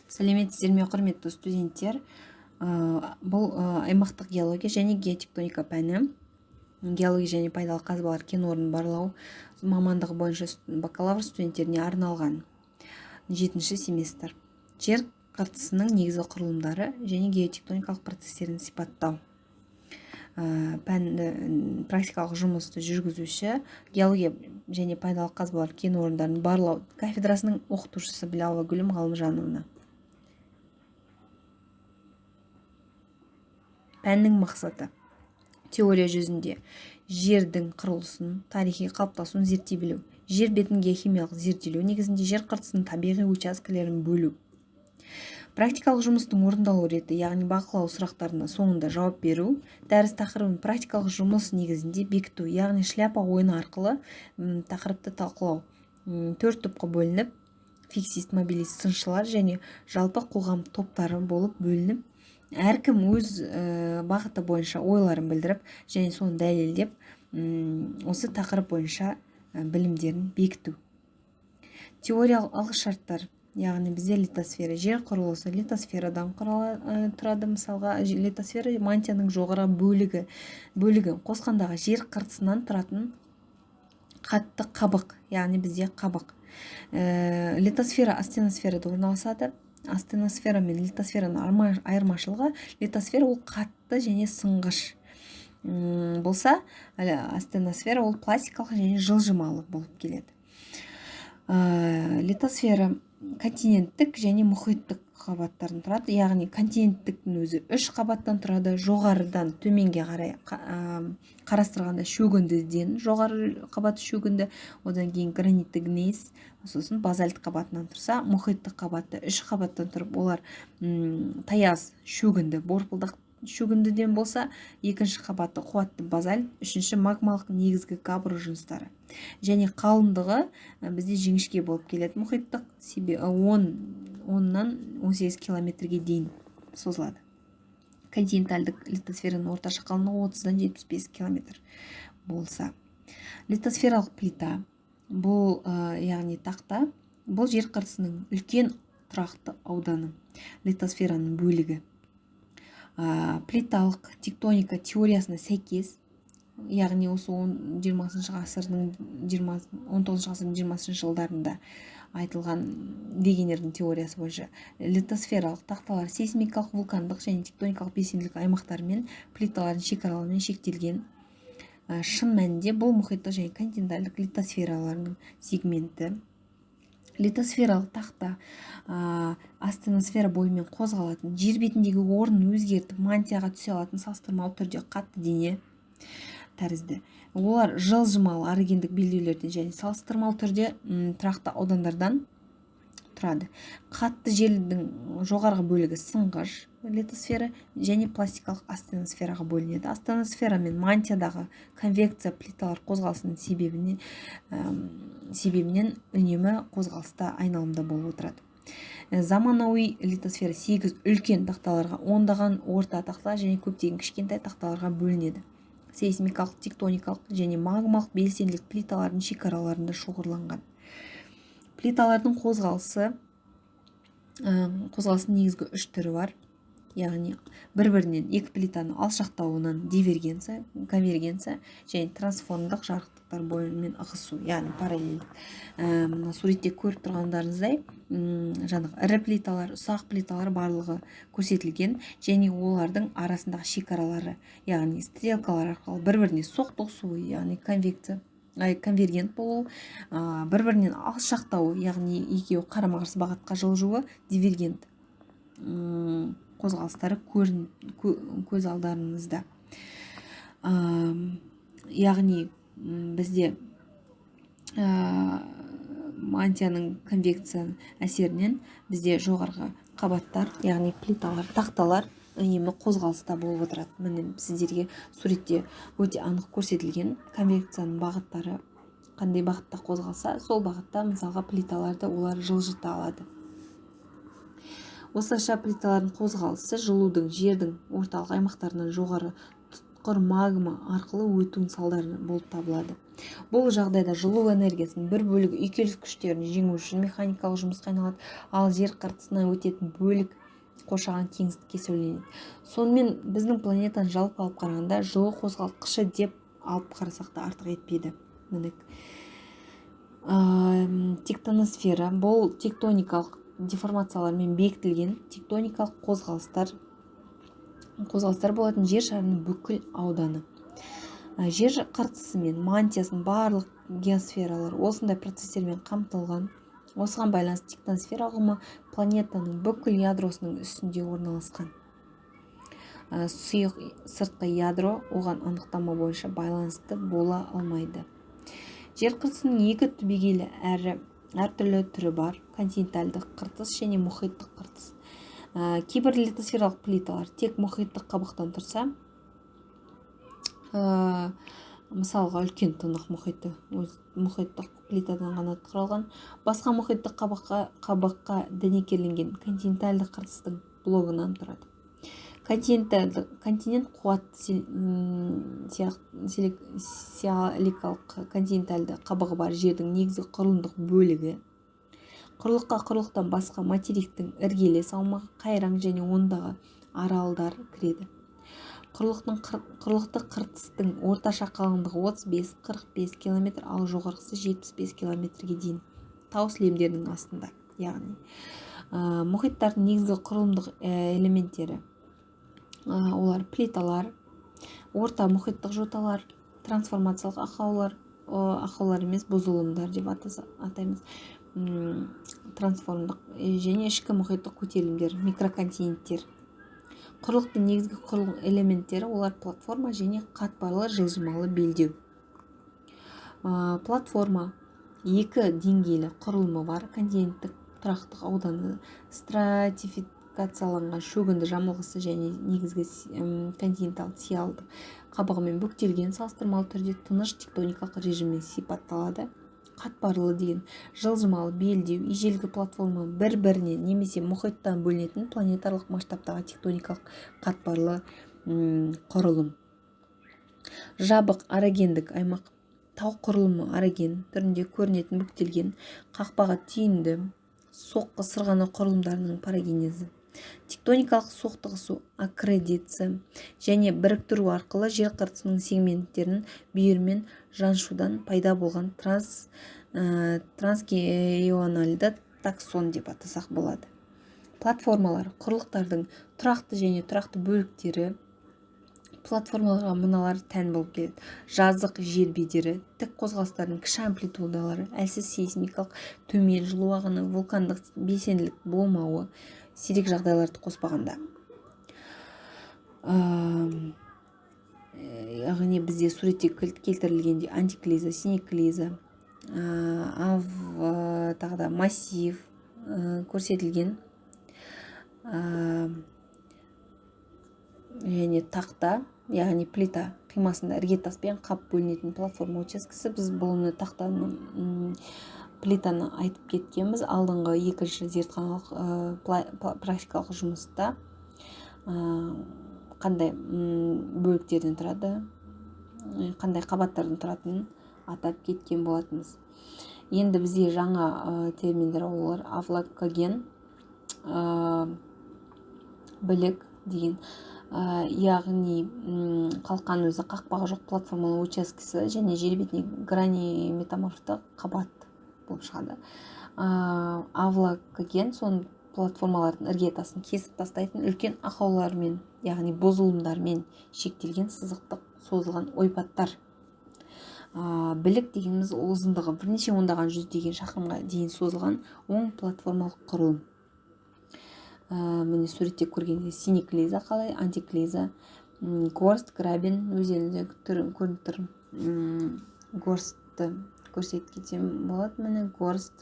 Сәлеметсіздер ме, құрметті студенттер! Бұл аймақтық геология және геотектоника пәні, геология және пайдалы қазбалар кен орнын барлау мамандығы бойынша бакалавр студенттеріне арналған 7-ші семестр. Жер қыртысының негізгі құрылымдары және геотектоникалық процестерін сипаттау. Пәнді практикалық жұмысты жүргізуші геология және пайдалы қазбалар кен орындарын барлау кафедрасының оқытушысы Білалова Гүлім Ғалымжановна. Пәннің мақсаты: теория жүзінде жердің құрылысын, тарихи қалыптасуын зерттей білу, жер бетін геохимиялық зерделеу негізінде жер қыртысының табиғи учаскелерін бөлу. Практикалық жұмыстың орындалу реті, яғни бақылау сұрақтарына соңында жауап беру, дәріс тақырыбын практикалық жұмыс негізінде бекіту, яғни шляпа ойыны арқылы тақырыпты талқылау. 4 топқа бөлініп, фиксист, мобилист, сыншылар және жалпы қоғам топтары болып бөлініп, әркім өз бағыты бойынша ойларын білдіріп және соны дәлелдеп, осы тақырып бойынша білімдерін бекіту. Теориялық алғышарттар, яғни бізде литосфера, жер құрылысы литосферадан тұрады. Мысалға, литосфера мантияның жоғарғы бөлігі қосқандағы жер қыртысынан тұратын қатты қабық, яғни бізде қабық. Литосфера астеносферада орналасады. Астеносфера мен литосфераның айырмашылығы: литосфера ол қатты және сынғыш болса, астеносфера ол пластикалық және жылжымалы болып келеді. Литосфера континенттік және мұхиттық қабаттардан тұрады, яғни континенттіктің өзі 3 қабаттан тұрады. Жоғарыдан төменге қарай қарастырғанда шөгіндіден жоғары қабаты шөгінді, одан кейін гранитті гнейс, сосын базальт қабатынан тұрса, мұхиттық қабатты 3 қабаттан тұрып, олар таяз шөгінді, борпылдақ шөгіндіден болса, екінші қабаты қуатты базальт, үшінші магмалық негізгі габро жыныстары. Және қалыңдығы бізде жіңішке болып келеді мұхиттық, 10-нан 18 километрге дейін созылады. Континентальдік литосфераның орташа қалыңдығы 30-дан 75 километр болса. Литосфералық плита бұл, яғни тақта, бұл жер қыртысының үлкен тұрақты ауданы, литосфераның бөлігі. Плиталық тектоника теориясына сәйкес, яғни осы он жиырмасыншы ғасырдың жиырма, он тоғызыншы ғасырдың жиырмасыншы жылдарында айтылған Вегенердің теориясы бойынша литосфералық тақталар сейсмикалық, вулкандық және тектоникалық белсенділік аймақтарымен плиталардың шекараларымен шектелген. Шын мәнінде бұл мұхиттық және континентальдық литосфераларының сегменті. Литосфералық тақта астеносфера бойымен қозғалатын, жер бетіндегі орнын өзгертіп, мантияға түсе алатын салыстырмалы түрде қатты дене тәрізді. Олар жылжымалы орогендік белдеулерден және салыстырмалы түрде тұрақты аудандардан тұрады. Қатты жердің жоғарғы бөлігі сынғыш литосфера және пластикалық астеносфераға бөлінеді. Астеносфера мен мантиядағы конвекция плиталар қозғалысының себебінен үнемі қозғалыста, айналымда болып отырады. Заманауи литосфера 8 үлкен тақталарға, ондаған орта тақта және көптеген кішкентай тақталарға бөлінеді. Сейсмикалық, тектоникалық және магмалық белсенділік плиталардың шекараларында шоғырланған. Плиталардың қозғалысының негізгі 3 түрі бар. Яғни бір-бірінен екі плитаны алшақтауынан дивергенция, конвергенция және трансформдық жарықтықтар бойымен ығысу, яғни параллель. Мына суретте көріп тұрғандарыңыздай, жаңағы ірі плиталар, ұсақ плиталар барлығы көрсетілген және олардың арасындағы шекаралары, яғни стрелкалар арқылы бір-біріне соқтығысуы, яғни конвекция, конвергент болу, бір-бірінен алшақтауы, яғни екеуі қарама-қарсы бағытқа жылжуы, дивергент қозғалыстары көз алдарыңызда. Яғни, бізде, мантияның конвекция әсерінен бізде жоғарғы қабаттар, яғни плиталар, тақталар үнемі қозғалыста болып отырады. Міне сіздерге суретте өте анық көрсетілген конвекцияның бағыттары, қандай бағытта қозғалса, сол бағытта мысалға плиталарды олар жылжыта алады. Осылайша плиталардың қозғалысы жылудың жердің орталық аймақтарынан жоғары тұтқыр магма арқылы өтуінің салдары болып табылады. Бұл жағдайда жылу энергиясының бір бөлігі үйкеліс күштерін жеңу үшін механикалық жұмысқа айналады, ал жер қыртысынан өтетін бөлік қоршаған кеңістікке сәулеленеді. Сонымен, біздің планетаны жалпы алып қарағанда, жылу қозғалтқышы деп алып қарасақ та, артық етпейді. Міне, тектоносфера — бұл тектоникалық деформациялармен бекітілген тектоникалық қозғалыстар болатын жер шарының бүкіл ауданы. Жер қыртысы мен мантиясының барлық геосфералар осындай процестермен қамтылған. Осыған байланысты тектоносфера ұғымы планетаның бүкіл ядросының үстінде орналасқан сұйық сыртқы ядро оған анықтама бойынша байланысты бола алмайды. Жер қыртысының екі түбегейлі әрі әртүрлі түрі бар: континентальдық қыртыс және мұхиттық қыртыс. Кейбір литосфералық плиталар тек мұхиттық қабықтан тұрса, мысалға, Үлкен Тынық мұхиты өз мұхиттық плитадан ғана құралған, басқа мұхиттық қабыққа дәнекерленген континентальдық қыртыстың блогынан тұрады. Континент қуатты силикалық континентальды қабығы бар жердің негізгі құрылымдық бөлігі. Құрлыққа құрлықтан басқа материктің іргелес аумағы, қайраң және ондағы аралдар кіреді. Құрлықтық қыртыстың орташа қалыңдығы 35-45 километр, ал жоғарғысы 75 километрге дейін, тау сілемдерінің астында. Яғни мұхиттардың негізгі құрылымдық элементтері олар плиталар, орта мұхиттық жоталар, трансформациялық ақаулар, ақаулар емес, бұзылымдар деп атаймыз, трансформдық және ішкі мұхиттық көтерілімдер, микроконтиненттер. Құрлықтың негізгі құрылым элементтері олар платформа және қатпарлы жылжымалы белдеу. Платформа екі деңгейлі құрылымы бар континенттік тұрақтық ауданы, стратификацияланған шөгінді жамылғысы және негізгі континенталь сиялды қабығымен бөктелген, салыстырмалы түрде тыныш тектоникалық режиммен сипатталады. Қатпарлы деген жылжымалы белдеу ежелгі платформа бір бірінен немесе мұхиттан бөлінетін планетарлық масштабтағы тектоникалық қатпарлы құрылым. Жабық орогендік аймақ — тау құрылымы ороген түрінде көрінетін бүктелген қақпаға түйінді соққы сырғанақ құрылымдарының парагенезі. Тектоникалық соқтығысу, аккреция және біріктіру арқылы жер қыртысының сегменттерін бүйірмен жаншудан пайда болған трансгеональды таксон деп атасақ болады. Платформалар — құрлықтардың тұрақты және тұрақты бөліктері. Платформаларға мыналар тән болып келеді: жазық жер бедері, тік қозғалыстардың кіші амплитудалары, әлсіз сейсмикалық төмен жылу ағыны, вулкандық белсенділік болмауы, сирек жағдайларды қоспағанда. Яғни бізде суретте келтірілгендей антиклиза, синеклиза, тағы да массив көрсетілген және тақта, яғни плита қимасында іргетаспен қап бөлінетін платформа учаскесі. Біз бұны, тақтаны, плитаны айтып кеткенбіз алдыңғы екінші зертханалық практикалық жұмыста, қандай бөліктерден тұрады, қандай қабаттардан тұратынын атап кеткен болатынбыз. Енді бізде жаңа терминдер, олар авлакоген білік деген, яғни қалқан өзі қақпағы жоқ платформалы учаскесі және жер бетіне граниметаморфты қабат болып шығады. Авлакоген соның платформалардың іргетасын кесіп тастайтын үлкен ақаулармен, яғни бұзылымдармен шектелген сызықтық созылған ойпаттар. Білік дегеніміз ол ұзындығы бірнеше ондаған, жүздеген шақырымға дейін созылған оң платформалық құрылым. Міне, суретте көргендей, синеклиза қалай, антиклиза, горст, грабен өзенде көрініп тұр. Горстты көрсетіп кетсем болады. Міне, горст,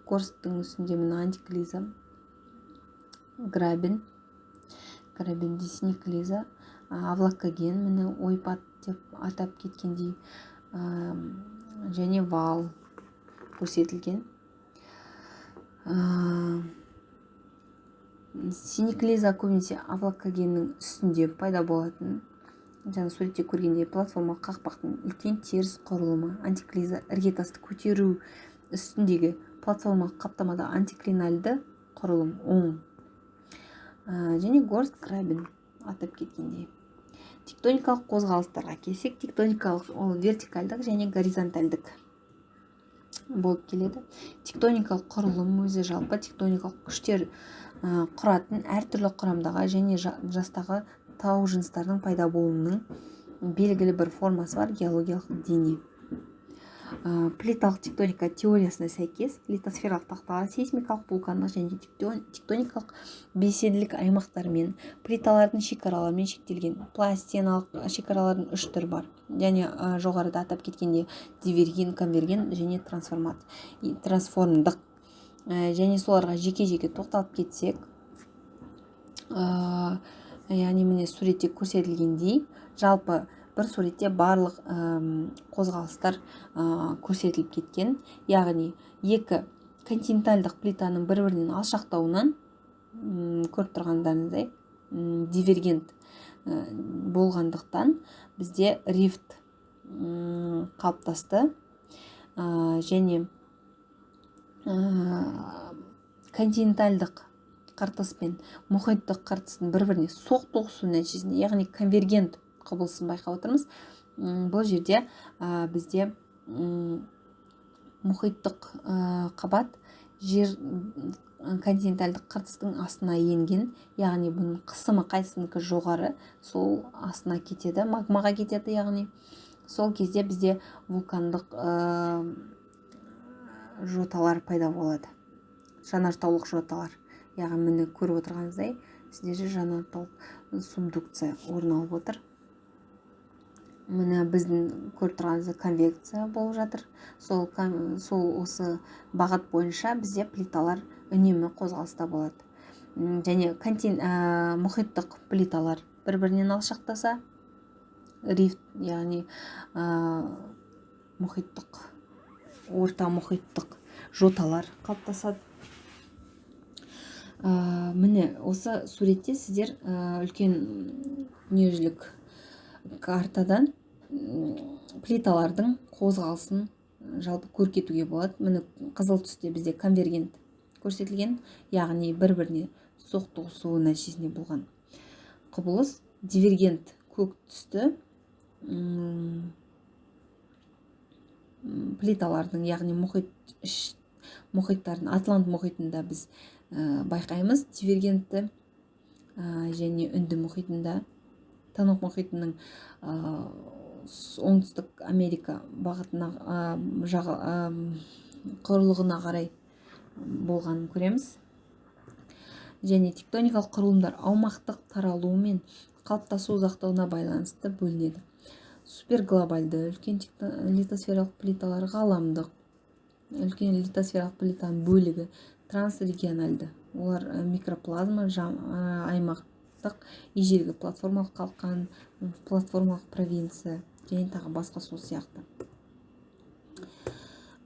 горсттың үстінде, міне, антиклиза, грабен, грабенде синеклиза, авлакоген, міне, ойпат деп атап кеткендей, және вал көрсетілген. Синеклиза көбінесе авлакогеннің үстінде пайда болатын. Жаңа суретте көргендей, платформалық қақпақтың үлкен теріс құрылымы. Антеклиза іргетасты көтеру үстіндегі платформалық қаптамада антиклинальды құрылым оң. Және горст грабен атап кеткендей. Тектоникалық қозғалыстарға келсек, тектоникалық ол вертикальдық және горизонтальдік болып келеді. Тектоникалық құрылым өзі жалпы тектоникалық күштер құратын әртүрлі құрамдағы және жастағы тау жыныстарының пайда болуының белгілі бір формасы бар геологиялық дене. Плиталық тектоника теориясына сәйкес, литосфералық тақталар сейсмикалық, вулкандық және тектоникалық белсенділік аймақтарымен, плиталардың шекараларымен шектелген. Пластиналық шекаралардың үш түрі бар. Және жоғарыда атап кеткендей, диверген, конверген және трансформдық. Және соларға жеке-жеке тоқталып кетсек, яғни міне суретте көрсетілгендей, жалпы бір суретте барлық қозғалыстар көрсетіліп кеткен. Яғни екі континентальдық плитаның бір-бірінен алшақтауынан, көріп тұрғандарыңыздай, дивергент болғандықтан бізде рифт қалыптасты. Және континентальдық қыртыс пен мұхиттық қыртыстың бір-біріне соқтығысу нәтижесінде, яғни конвергент құбылысын байқап отырмыз. Бұл жерде бізде мұхиттық қабат жер континентальдық қыртыстың астына енген, яғни бұның қысымы қайсынікі жоғары, сол астына кетеді, магмаға кетеді. Яғни сол кезде бізде вулкандық жоталар пайда болады, жанартаулық жоталар. Яғни міне көріп отырғаныңыздай, сіздерде жанартаулық субдукция орын алып отыр. Міне біздің көріп тұрғанымыздай конвекция болып жатыр. Сол осы бағыт бойынша бізде плиталар үнемі қозғалыста болады. Және мұхиттық плиталар бір-бірінен алшақтаса, рифт, яғни мұхиттық, орта мұхиттық жоталар қалыптасады. Міне осы суретте сіздер үлкен дүниежүзілік картадан плиталардың қозғалысын жалпы көріп кетуге болады. Міне қызыл түсте бізде конвергент көрсетілген, яғни бір-біріне соқтығысуы нәтижесінде болған құбылыс. Дивергент көк түсті плиталардың, яғни мұхиттардың, Атлант мұхитында біз байқаймыз дивергентті, және Үнді мұхитында, Тынық мұхитының оңтүстік Америка бағытына, құрлығына қарай болғанын көреміз. Және тектоникалық құрылымдар аумақтық таралуы мен қалыптасу ұзақтығына байланысты бөлінеді. Суперглобальды үлкен литосфералық плиталар, ғаламдық үлкен литосфералық плитаның бөлігі, трансрегиональды, олар микроплазма, аймақтық, ежелгі платформалық қалқан, платформалық провинция және тағы басқа сол сияқты.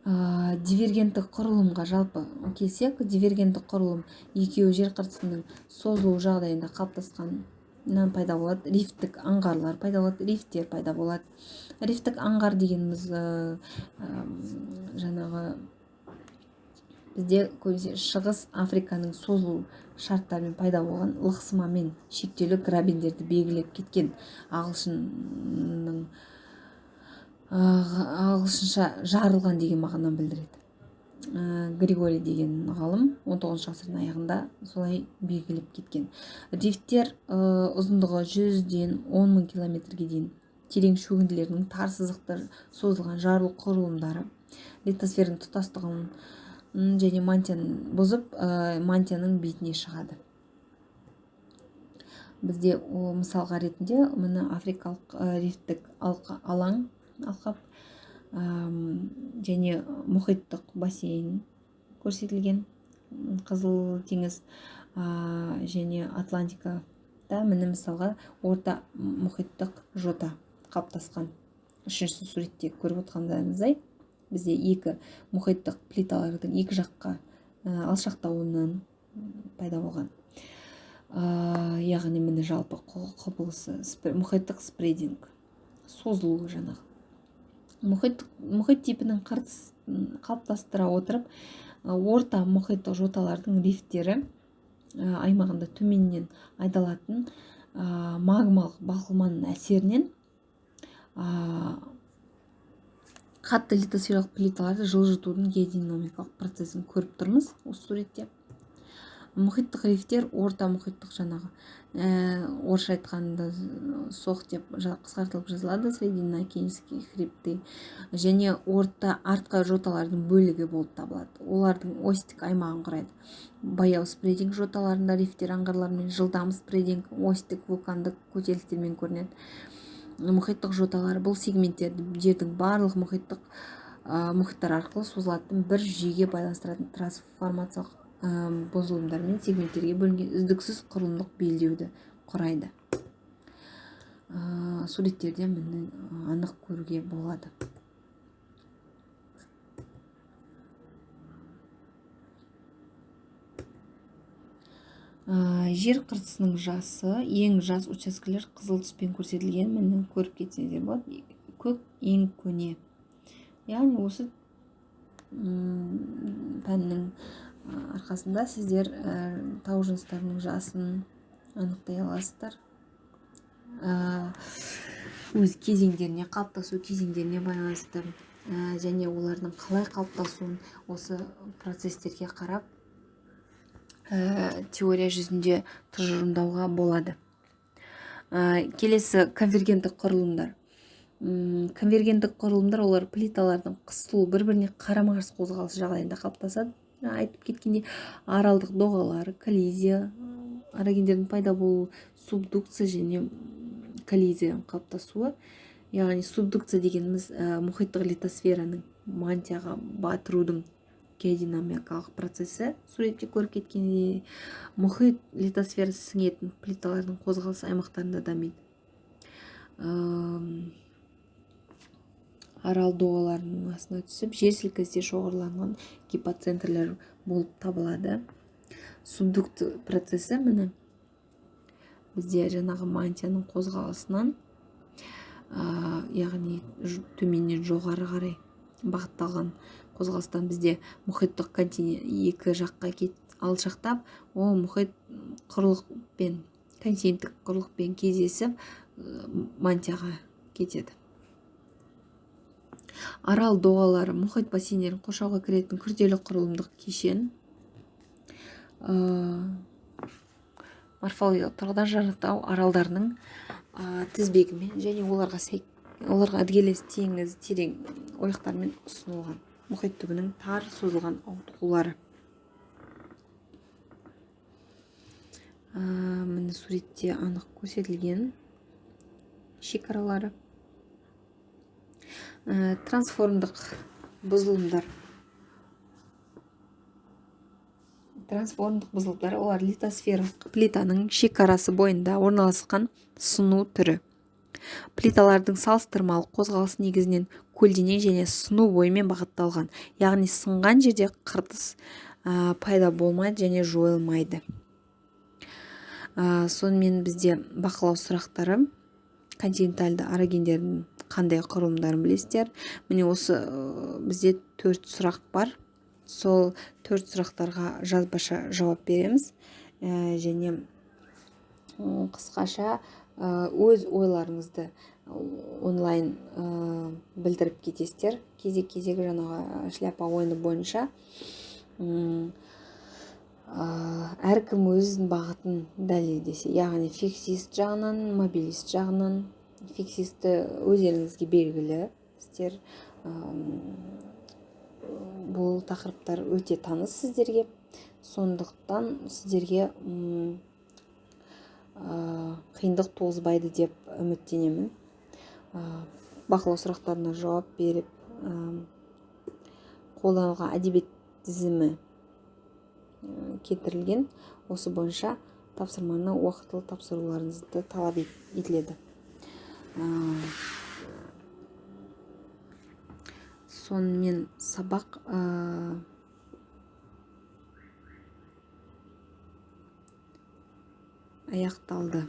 Дивергенттік құрылымға жалпы келсек, дивергенттік құрылым екеуі жер қыртысының созылу жағдайында қалыптасқаннан пайда болады. Рифттік аңғарлар пайда болады, рифттер пайда болады. Рифттік аңғар дегеніміз, жаңағы бізде көбінесе Шығыс Африканың созылу шарттарымен пайда болған лықсымамен шектеулі грабендерді белгілеп кеткен ағылшынша жарылған деген мағынаны білдіреді. Григорий деген ғалым 19 ғасырдың аяғында солай белгілеп кеткен. Рифттер ұзындығы 100-ден 10 мың километрге дейін терең шөгінділердің тар сызықты созылған жарылу құрылымдары литосфераның тұтастығын және мантияны бұзып, мантияның бетіне шығады. Бізде о, мысалға ретінде міне африкалық рифттік алаң алқап, және мұхиттық бассейн көрсетілген, Қызыл теңіз, және Атлантикада міне мысалға орта мұхиттық жота қалыптасқан. Үшінші суретте көріп отырғандарыңыздай, бізде екі мұхиттық плиталардың екі жаққа алшақтауынан пайда болған. Яғни міне жалпы құбылысы мұхиттық спрединг, созылу жаңағы. Мұхит типінің қыртысын қалыптастыра отырып, орта мұхиттық жоталардың рифтері аймағында төменнен айдалатын магмалық балқылманың әсерінен қатты литосфералық плиталарды жылжытудың геодинамикалық процесін көріп тұрмыз осы суретте. Мұхиттық рифтер орта мұхиттық жаңағы, орысша айтқанда СОХ деп қысқартылып жазылады, среднеокеанские хребты, және орта артқы жоталардың бөлігі болып табылады. Олардың осьтік аймағын құрайды. Баяу спрединг жоталарында рифтер аңғарлармен, жылдам спрединг осьтік вулкандық көтерілістермен көрінеді. Мұхиттық жоталар бұл сегменттерді жердің барлық мұхиттар арқылы созылатын бір жүйеге байланыстыратын трансформациялық бұзылымдар мен сегменттерге бөлінген үздіксіз құрылымдық белдеуді құрайды. Суреттерде міне анық көруге болады. Жер қыртысының жасы, ең жас учаскелер қызыл түспен көрсетілген, міне көріп кетсеңіздер болады. Көк ең көне. Яғни осы пәннің арқасында сіздер тау жыныстарының жасын анықтай аласыздар. Өз кезеңдеріне, қалыптасу кезеңдеріне байланысты және олардың қалай қалыптасуын осы процестерге қарап теория жүзінде тұжырымдауға болады. Келесі конвергенттік құрылымдар. Конвергенттік құрылымдар олар плиталардың қысылу бір-біріне қарама-қарсы қозғалысы жағдайында қалыптасады. Айтып кеткендей, аралдық доғалар, коллизия, арогендердің пайда болуы, субдукция және коллизия қалыптасуы. Яғни субдукция дегеніміз мұхиттық литосфераның мантияға батырудың геодинамикалық процесі. Суретте көріп кеткендей, мұхит литосферасы сіңетін плиталардың қозғалыс аймақтарында дамиды. Арал доғаларының астына түсіп, жер сілкіністе шоғырланған гипоцентрлер болып табылады. Субдукция процесі міне бізде жаңағы мантияның қозғалысынан, яғни төменнен жоғары қарай бағытталған қозғалыстан бізде мұхиттық континент екі жаққа алшақтап, ол мұхит құрлықпен, континенттік құрлықпен кездесіп, мантияға кетеді. Арал доғалары мұхит бассейндерін қоршауға кіретін күрделі құрылымдық кешен. Морфологиялық тұрғыдан жанартау аралдарының тізбегімен және оларға іргелес теңіз терең ойықтармен ұсынылған мұхит түбінің тар созылған ауытқулары. Міне суретте анық көрсетілген шекаралары. Трансформдық бұзылымдар. Трансформдық бұзылымдар олар литосфералық плитаның шекарасы бойында орналасқан сыну түрі. Плиталардың салыстырмалы қозғалысы негізінен көлденең және сыну бойымен бағытталған, яғни сынған жерде қыртыс пайда болмайды және жойылмайды. Сонымен бізде бақылау сұрақтары. Континентальды арогендердің қандай құрылымдарын білесіздер? Міне осы бізде 4 сұрақ бар. Сол 4 сұрақтарға жазбаша жауап береміз. Және қысқаша өз ойларыңызды онлайн білдіріп кетесіздер. Кезек-кезек жаңағы шляпа ойыны бойынша әркім өзінің бағытын дәлелдесе, яғни фиксист жағынан, мобилист жағынан. Фиксисті өздеріңізге белгілі, сіздер бұл тақырыптар өте таныс сіздерге, сондықтан сіздерге қиындық туғызбайды деп үміттенемін. Бақылау сұрақтарына жауап беріп, қолданылған әдебиет тізімі келтірілген. Осы бойынша тапсырманы уақытылы тапсыруларыңызды талап етіледі. Сонымен сабақ Аяқталды.